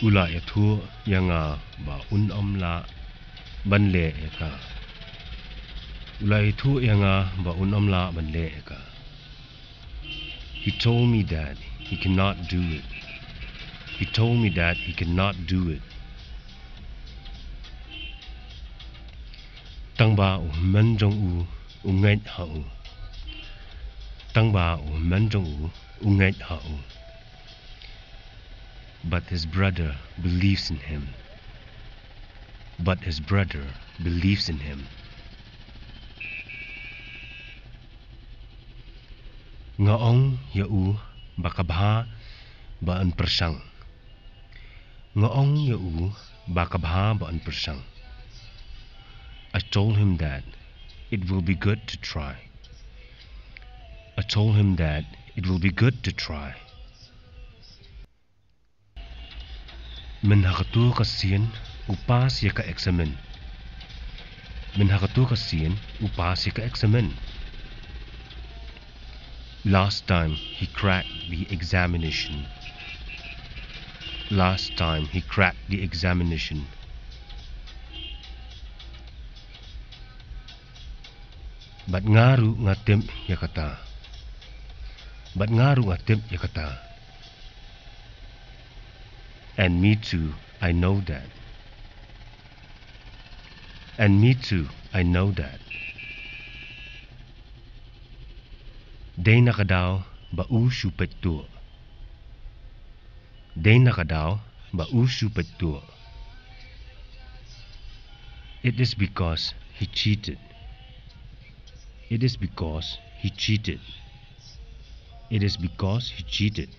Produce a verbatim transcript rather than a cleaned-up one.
U la ïathuh ïa nga ba un ym lah ban leh ïa ka. U la ïathuh ïa nga ba un ym lah ban leh ïa ka. He told me that he cannot do it. He told me that he cannot do it. Tang ba u hynmen jong u u ngeit ha u. Tang ba u hynmen jong u u ngeit ha u. But his brother believes in him. But his brother believes in him. Nga ong ïa u ba ka bha ba yn pyrshang. Nga ong ïa u ba ka bha ba yn pyrshang. I told him that it will be good to try. I told him that it will be good to try. Mynha kato ka sien u pass ïa ka eksamin. Mynha kato ka sien u pass ïa ka eksamin. Last time he cracked the examination. Last time he cracked the examination. Bad nga ruh nga tip ïa kata. Bad nga ruh nga tip ïa kata. And me too, I know that. And me too, I know that. Dei na ka daw ba u shu peit tuh. Dei na ka daw ba u shu peit tuh. It is because he cheated. It is because he cheated. It is because he cheated.